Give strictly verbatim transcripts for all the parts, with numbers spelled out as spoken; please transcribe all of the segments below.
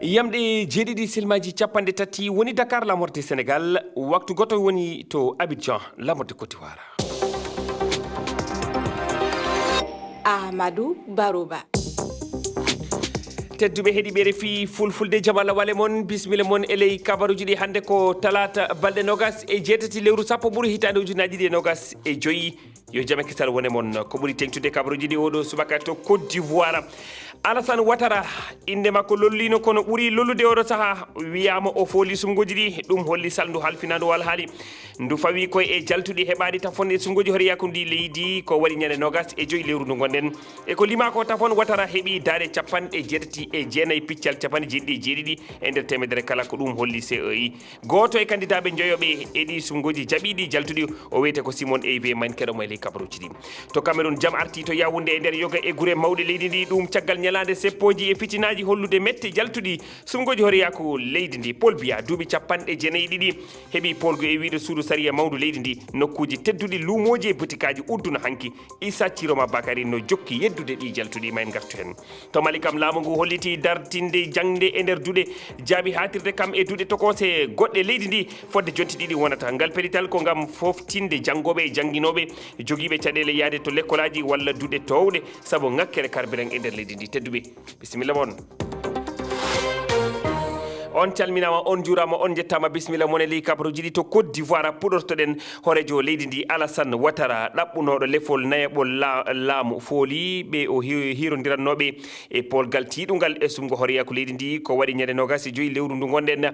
Yamɗe jeeɗiɗi silmaaji capanɗe tati woni Dakar, lamorde Senegal, waktu gooto woni to Abidjan, lamorde Côte d'Ivoire. Amadou Baroba. Tedduɓe heɗiiɓe R F I Fulfulde, jam Allah wale mon, bismilla mon e ley kabaruuji ɗi. Hannde ko talaata, balɗe noogas e jeetati lewru sappo ɓuru hitaande ujunnaaji ɗiɗi e noogas e joyi. Yo jam e kisal wone mon. Ko ɓuri teŋtude kabaruuji ɗi oɗo subaka to Côte d'Ivoire, Alassane Ouattara, innde makko lolliino, kono ɓuri lollude oɗo sahaa, wiyaama o fooli sumngooji ɗi. Ɗum holli salndu halfinaandu o alhaali. Ndu fawi koye e jaltuɗi heɓaaɗi tafon e sumngooji hooreyaaku ndi leydi. Ko waɗi ñande noogas e joyi lewru ndu ngonɗen. E ko limaa ko tafon, Ouattara heɓi daaɗe capanɗe jeetati e jeenayi piccal capanɗe jeeɗiɗi e jeeɗiɗi e nder teemedere kala. Ko ɗum holli C E I. Gooto e kandidaaɓe njoyo ɓe e ɗi sumngooji jaɓiiɗi jaltuɗi, o wiyetee ko Simon Eyve, ma en keɗo mo e ley kabaruuji ɗi. To Cameroun, jam arti to Yaoundé e nder yoga e gure mawɗe leydi ndi, ɗum caggal ñalaande seppooji e fitinaaji hollude mette jaltuɗi sumngooji hooreyaaku leydi ndi. Paul Biya, duuɓi capanɗe jeenayi e ɗiɗi, heɓi poolgu e wiyde suudu sariya mawndu leydi ndi. Nokkuuji tedduɗi, luumooji e butikaaji udduna hanki. Issa Ciroma Bakary no jokki yeddude ɗi jaltuɗi, ma en ngartu heen. To Mali kam, laamu ngu holliti dartinde jaŋde e nder duɗe, jaabi haatirde kam e duɗe tokoose goɗɗe leydi ndi fodde jonte ɗiɗi wonata. Ngal pedital ko ngam foftinde janngooɓe e jannginooɓe jogiiɓe caɗeele yahde to lekkolaaji walla duɗe toowɗe sabu ŋakkere carburant e nder leydi ndi. Tedduɓe, bisimilla mon. On calminaama, on njuuraama, on njettaama. Bisimilla mon e ley kabaruuji ɗi. To Côte d'Ivoire puɗortoɗen. Hooreejo leydi ndi, Alassane Ouattara, ɗaɓɓunooɗo lefol nayaɓol la-, laamu, fooli ɓe o hi-, hiirondirannooɓe e polgal tiiɗungal e sumngo hooreyaaku leydi ndi. Ko waɗi ñande noogas e joyi lewru ndu ngonɗen.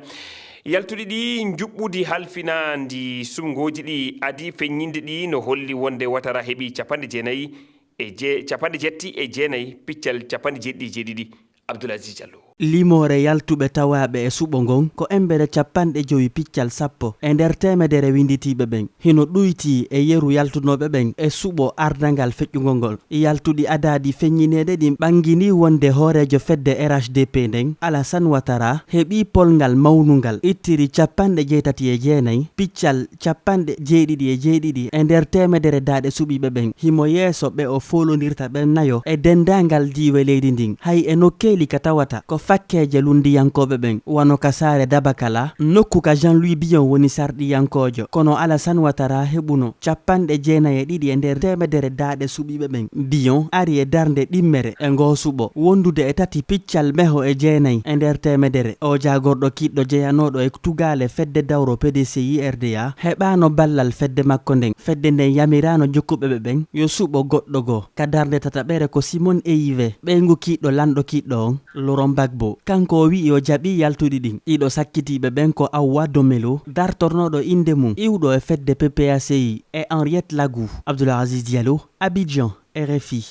Yaltuɗi ɗi njuɓɓudi halfinaandi sumngooji ɗi adii feññinde ɗi no holli wonde Ouattara heɓi capanɗe jeenayi e je-, capanɗe jeetti e jeenayi piccal capanɗe jeeɗiɗi e jeeɗiɗi. Abdoul Aziz Diallo. Limoore yaltuɓe tawaaɓe e suɓo ngon ko embere capanɗe jowi piccal sappo e nder teemedere winnditiiɓe ɓen. Hino ɗuytii e yeru yaltunooɓe ɓen e suɓo ardangal feƴƴungol ngol. Yaltuɗi adaaɗi feññineede ɗin ɓanginii wonde hooreejo fedde R H D P nden, Alassane Ouattara, heɓii polngal mawnungal, ittiri capanɗe jeetati e jeenayi piccal capanɗe jeeɗiɗi e jeeɗiɗi e nder teemedere daaɗe suɓiiɓe ɓen. Himo yeeso ɓe o foolondirta ɓen nayo e denndaangal diiwe leydi ndin, hay e nokkeeli ka tawata ko fakkeeje lunndiyankooɓe ɓen, wano ka saare Dabakala, nokku ka Jean-Louis Bion woni sarɗiyankoojo. Kono Alassane Ouattara heɓuno capanɗe jeenayi e ɗiɗi e nder teemedere daaɗe suɓiiɓe ɓen. Bion ari e darnde ɗimmere e ngoo suɓo, wondude e tati piccal meho e jeenayi e nder teemedere. Oo jaagorɗo kiiɗɗo jeyanooɗo e tugaale fedde dawro P D C I R D A heɓaano ballal fedde makko nden. Fedde nden yamiraano jokkuɓe ɓe ɓen yo suɓo goɗɗo goo. Ka darnde tataɓere ko Simon Eyve, ɓeyngu kiiɗɗo lanɗo kiiɗɗo on, Laurent Gbagbo. Kanko o wi'i o jaɓii yaltuɗi ɗin. Ɗiɗo sakkitiiɓe ɓen ko Awa Domelo, dartornooɗo innde mum, iwɗo e fedde P P A C I, e Henriette Lagou. Abdoul Aziz Diallo, Abidjan, R F I.